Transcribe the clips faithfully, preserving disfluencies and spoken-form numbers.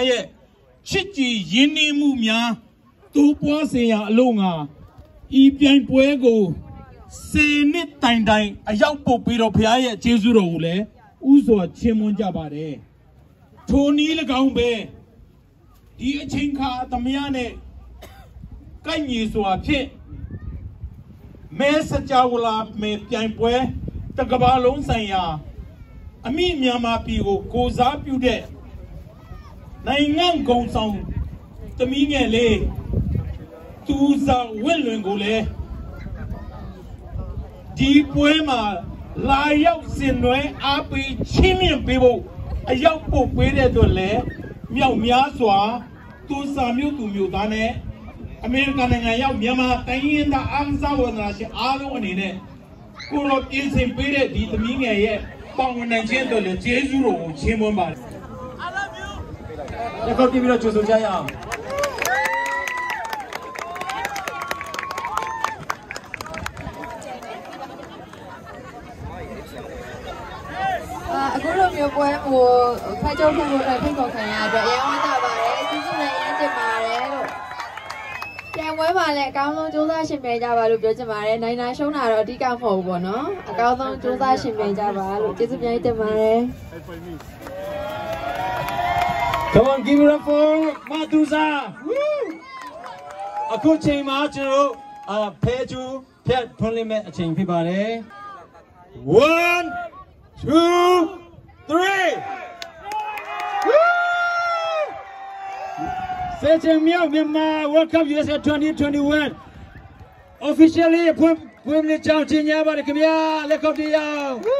ရဲ့ချစ်ကြည်ရင်းနှီးမှုများ တိုးပွားစေရန်အလို့ငှာ ဤပြိုင်ပွဲကို ဆယ်နှစ်တိုင်တိုင် အရောက်ပို့ပေးသော ဘုရားရဲ့ကျေးဇူးတော်ကိုလည်း ဦးစွာချီးမွမ်းကြပါတယ်။ ထိုနည်းလည်းကောင်းပဲ ဒီအချိန်အခါသမယနဲ့ ကိုက်ညီစွာဖြင့် မဲစကြဝဠာမယ်ပြိုင်ပွဲ တစ်ကမ္ဘာလုံးဆိုင်ရာ အမိမြန်မာပြည်ကို ကိုယ်စားပြုတဲ့ နိုင်ငံခေါင်းဆောင် သမီးငယ်လေး သူဇာဝင်းလွင်ကိုလည်း ဒီပွဲမှာ လာရောက်ဆင်နွှဲအားပေးချီးမြှင့်ပေးဖို့ အရောက်ပို့ပေးတဲ့အတွက်လည်း မြောက်များစွာ သူဇာမြို့သူမြို့သားနဲ့ အမေရိကန်နိုင်ငံရောက် မြန်မာတိုင်းရင်းသား အားကစားဝေဒနာရှင်အားလုံးအနေနဲ့ ကိုယ်တော်ပြင်ဆင်ပေးတဲ့ ဒီသမီးငယ်ရဲ့ ပါဝင်နိုင်ခြင်းအတွက်လည်း ကျေးဇူးတော်ကို ချီးမွမ်းပါတယ်။ လက်ခုပ်တီးပြီးတော့ ကြိုဆိုကြရအောင်။ အာ၊ အခုလိုမျိုးပွဲကို ဖတ်ကြဖို့အတွက် ဖိတ်ခေါ်ခံရတဲ့အတွက် အရမ်းဝမ်းသာပါတယ်။ ကျေးဇူးလည်း အရမ်းတင်ပါတယ်လို့။ ပြိုင်ပွဲမှာလည်း အကောင်းဆုံး ကြိုးစားယှဉ်ပြိုင်ကြပါလို့ ပြောချင်ပါတယ်။ နိုင်တာရှုံးတာတော့ အဓိကမဟုတ်ဘူးပေါ့နော်။ အကောင်းဆုံး ကြိုးစားယှဉ်ပြိုင်ကြပါလို့ ကျေးဇူးအများကြီးတင်ပါတယ်။ Come on, give it up for Matusa. Woo! အခုချိန်မှာ ကျွန်တော်တို့၊ အာ၊ ဖဲကျူ ဖြတ်ဖွင့်လှစ်မဲ့အချိန်ဖြစ်ပါတယ်။ One, two, three. Woo! ဆယ်ကြိမ်မြောက် မြန်မာ World Cup USA twenty twenty-one officially ဖွင့်ဖွင့်လှစ်ကြောင်း ကြေညာပါတယ်ခင်ဗျာ။ လက်ခုပ်တီးရအောင်။ Woo!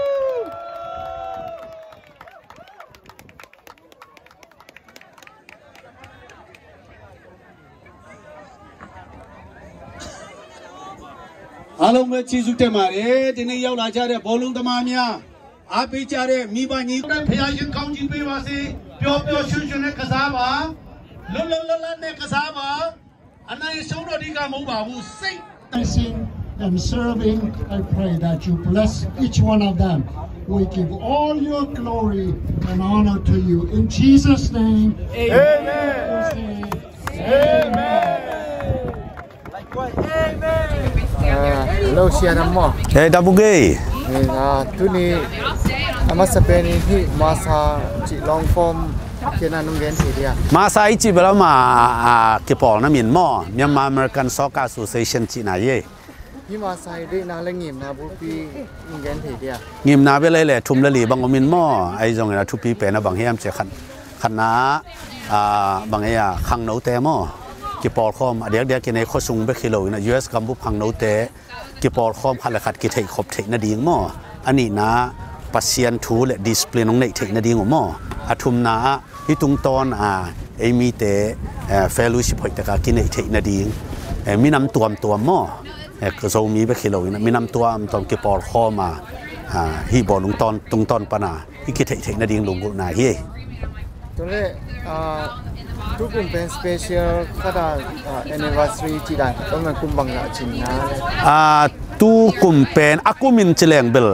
အားလုံးပဲ ကျေးဇူးတင်ပါတယ်။ ဒီနေ့ရောက်လာကြတဲ့ ဘောလုံးသမားများ၊ အားပေးကြတဲ့ မိဘညီ၊ ဘုရားရှင်ကောင်းချီးပေးပါစေ။ ပျော်ပျော်ရွှင်ရွှင်နဲ့ ကစားပါ။ လွတ်လွတ်လပ်လပ်နဲ့ ကစားပါ။ အနိုင်အရှုံးတော့ အဓိကမဟုတ်ပါဘူး။ စိတ် Blessing and serving, I pray that you bless each one of them. We give all your glory and honor to you. In Jesus' name, amen. Amen. Amen. Hello, Sia Nam maw. Hey, Tapu Gay. Tuni, ah, tuni, a masa pen in hih Masa cih long form kei na nong gen thei dia. Masa i cih bel amah, ah, kipawlna min maw, Myanmar American Soccer Association cihna hi. Hih Masa i deihna le ngimna bulpi nong gen thei dia. Ngimna bel ei le thum le li bang om in maw, ahi zongin a thupi pen a bang hiam cih khat, khatna, ah, bang ei a khangnote maw, kipawlkhawm a diakdiak in ei khuasung bek hi lo in a U S gambup khangnote kipawlkhawm khat le khat kitheihkhop theih nading maw? A nihna, Pasian thu le discipline hong neih theih nading uh maw? A thumna ah, hih tungtawn a, ei mite, eh, fellowship hoih taka kineih theih nading, eh, minam tuamtuam maw? Eh, ka Zomi bek hi lo in a, minam tuamtuam kipawlkhawm a, ah, hih bawl tungtawn, tungtawn pana i kitheih theih nading lunggulhna hi. Tua leh, ah, tu kum pen special khat a, ah, anniversary cih dan, tua man kum bang lah cinna le? Ah, tu kum pen a kum in ci leng bel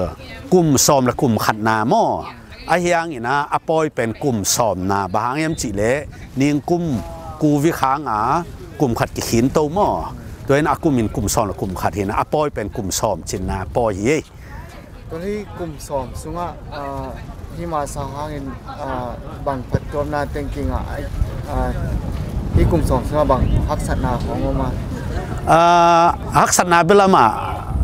kum sawm le kum khatna maw? A hiang in a, a pawi pen kum sawmna, bang hang hiam cih leh ning kum covid hang a kum khat kikhin to maw? Tua in a kum in kum sawm le kum khat hi in a, a pawi pen kum sawm cinna pawi hi. Tua hih kum sawm sungah, ah, hih Masa hangin, ah, bang phattuamna tengking ah, ah, hih kum sawm sungah bang haksatna khawng om a? Ah, haksatna bel amah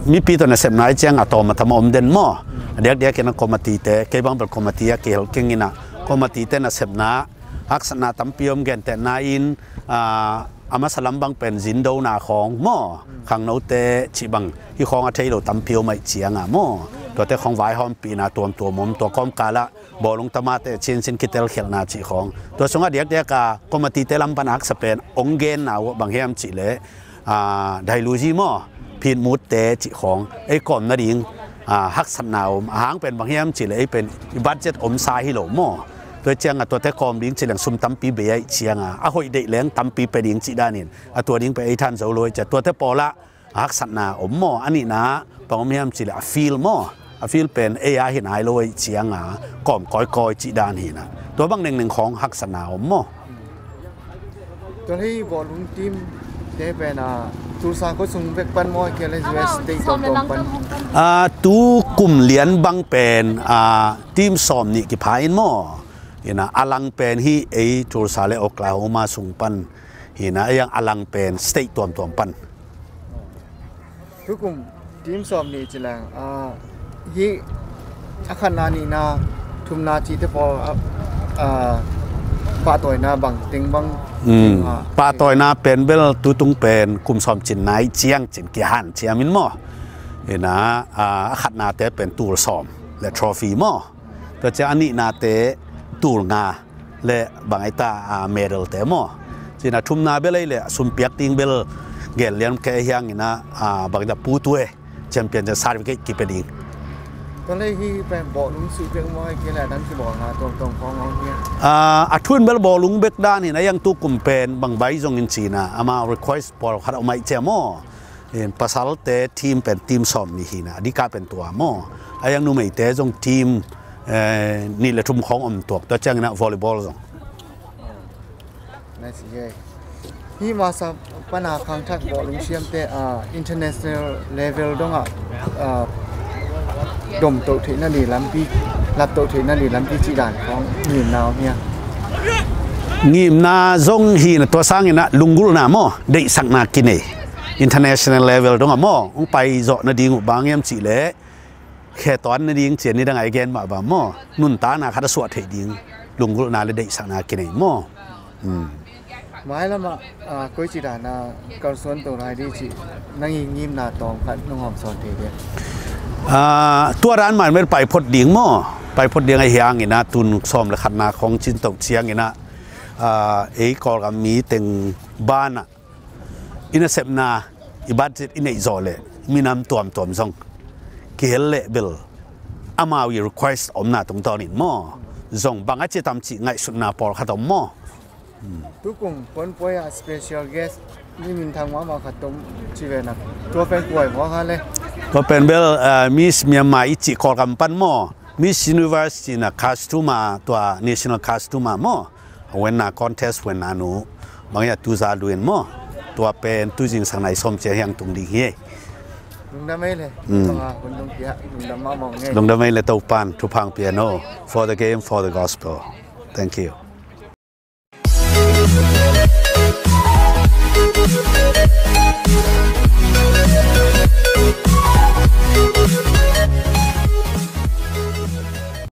mipi tawh nasepna i ciang a tawm a tam a om den maw? A diakdiak in a committee te, kei bang bel committee a kihel keng in a, committee te nasepna haksatna tampi om, gentehna in, ah, a masa lam bang pen zindona khawng maw, khangnote cih bang, hih khawng a thei lo tampi om ahih ciang a maw, tuate khawng vaihawmpihna tuamtuam om, tua kawmkal ah bawlung tamate cincin kitelkhialhna cih khawng, tua sungah diakdiak a committee te lam pan a haksa pen hong genna uh bang hiam cih leh, ah, dailuzi maw, phinmutte cih khawng ei kawm nading, ah, haksatna om. A hang pen bang hiam cih leh ei pen i budget omsa hi lo maw? Tua ciang a tuate kawm ding cih leng sum tampi bei ahih ciang a, a hoih deih leng tampi pia ding cih dan in, a tua ding pen ei than zo lo ahih ciang a, tuate pawl ah haksatna om maw? A nihna bang om hiam cih leh a field maw? A field pen ei a hi nai lo ahih ciang a, kawm kawikawi cih dan hi in a, tua bang nengneng khawng haksatna om maw? Tua hei bawlung team te pen a Tulsa khua sung vek pan maw, kia le U S state tuamtuam pan? A, tu kum lian bang pen a, team sawm nih kipha in maw. Ina a lang pen hi ei Tulsa le Oklahoma sung pan. Ina a yang a lang pen state tuamtuam pan. Tukum team sawm nih ci leng, a, hi a khatna, nihna, thumna cihte pawl a, a, pahtawina bang teng bang? Mm. Pahtawina pen bel tutung pen kum sawm cin nai ciang cin kihan ciam in maw. Ina a, a khatnate pen tul sawm le trophy maw. Tua ciang a nihnate tul nga le bang ai ta, a, medal te maw. Cina thumna bel ai le sumpiak ding bel gen lian ke hiang ina, a, bang ai ta putue champion certificate kipe ding. Tua le hi pen bawlung suh bek maw, ai ke le dang kibawlna tuamtuam khawng om hia? A, a thun bel bawlung bek dan hi na, yang tukum pen bang bai zong in cina ama request pawl khat om ai cia maw. In pasalte team pen team sawm nih hi na, a dika pen tua maw. A yang numeite zong team, eh, nih le thum khawng om tuak, tua ciang ina volleyball zong. Nice, yeah. Hi masa pana khangthak bawlung siamte, a, international level dong a, a, dom to theihna ni lampi, lap to theihna ni lampi cih dan khawng ngimna om hia? Ngimna zong hi na, tua sang ina lunggulhna maw, deihsakna kinei. International level dong a maw, hong pai zawh nading uh bang hiam cih leh, khe tuan nading cian ni dang ai gen mah bang maw, nuntakna khat a suah theih ding, lunggulhna le deihsakna kinei maw. Hmm. Mailam ah, a, koi ci dan a kalsuan to lai di cih nang i ngimna tawm khat nong hawm sawn thei dia? A, tua dan man mel pai phot ding maw, pai phot ding a hiang ina tun sawm le khatna khawng cin to ciang ina, a, ei Kawlgam mi teng ban a i nasepna, i budget i neih zawh leh minam tuamtuam zong kihel leh bel amau i request omna tungtawnin maw, zong bang a ci tam cih ngaihsutna pawlkhat om maw. Hmm. Tukum ponpuai a special guest mi minthang mahmah khat om ci ve na, tua pen kuai maw kha le? Tua pen bel, eh, Miss Myanmar i cih Kawlgam pan maw, Miss Universe ci na costume a, tua national costume a maw. Huenna contest huenna nu bang ia tuza luin maw. Tua pen tuzing sang nai sawm cia hiang tung ding hi. Lungdam ei le. Mm. Lungdam ei le Topan thupha hong pia no. For the game, for the gospel. Thank you.